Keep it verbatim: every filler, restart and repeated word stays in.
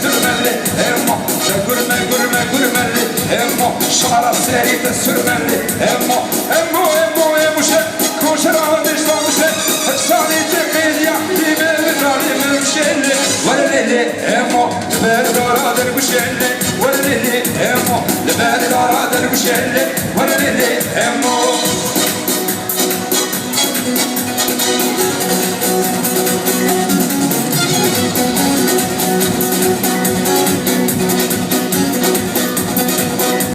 Sürmeli, emo, gurme, gurme, gurmeli, emo, şara serî te sürmeli, emo, emo, emo, emo, şe, koşera dişta muşe, hepsani te qêdiya, dîme, vidarî, me muşeli, welelele, emo, berdara der muşeli, welelele, emo, berdara der muşeli,